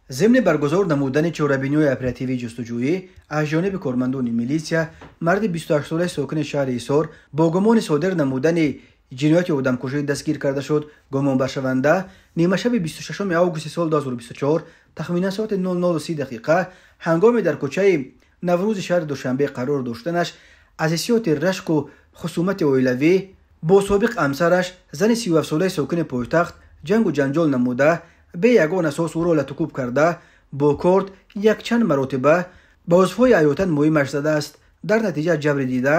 Зимни баргузор намудани чорабиниҳои оперативии ҷустуҷӯӣ аз ҷониби кормандони милитсия, марди 28-солаи сокини шаҳри Ҳисор бо гумони содир намудани ҷинояти одамкушӣ дастгир карда шуд. Гумонбаршаванда нимашаби 26 августи соли 2024 тахминан соати 00:30 дақиқа ҳангоме дар кӯчаи Наврӯзи шаҳри Душанбе қарор доштанаш аз ҳиссиёти рашку хусумати оилавӣ бо собиқ ҳамсараш, зани 37-солаи сокини пойтахт, ҷангу ҷанҷол намуда, бе ягон асос ӯро латукӯб карда, бо корд якчанд маротиба ба узвҳои ҳаётан муҳимаш задааст. Дар натиҷа ҷабри дида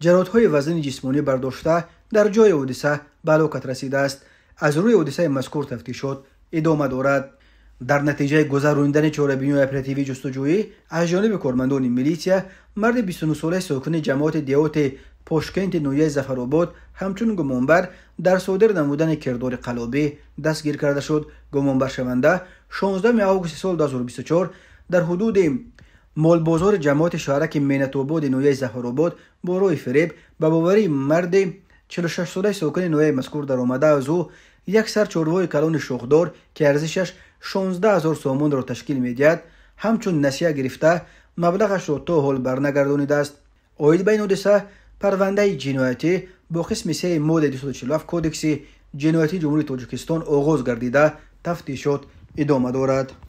ҷароҳатҳои вазнини ҷисмонӣ бардошта, дар ҷои ҳодиса ба ҳалокат расидааст. Аз рӯи ҳодисаи мазкур тафтишот идома дорад. Дар натиҷаи гузаронидани чорабиниҳои оперативии ҷустуҷӯӣ аз ҷониби кормандони милитсия, марди 29-солаи сокини ҷамоати деҳоти Пошкенти ноҳияи Зафаробод ҳамчун гумонбар дар содир намудани кирдори қаллобӣ дастгир карда шуд. Гумонбаршаванда 16 августи соли 2024 дар ҳудуди молбозори ҷамоати шаҳраки Меҳнатободи ноҳияи Зафаробод бо роҳи фиреб ба боварии марди 46-солаи сокини ноҳияи мазкур даромада, аз ӯ як сар чорвои калони шохдор, ки арзишаш 16 0 сомонро ташкил медиҳад, ҳамчун насия гирифта, маблағашро то ҳол барнагардонидааст. Оид ба ин ҳодиса парвандаи ҷиноятӣ бо қисми 3 моддаи 247 Кодекси ҷиноятии Ҷумҳурии Тоҷикистон оғоз гардида, тафтишот идома дорад.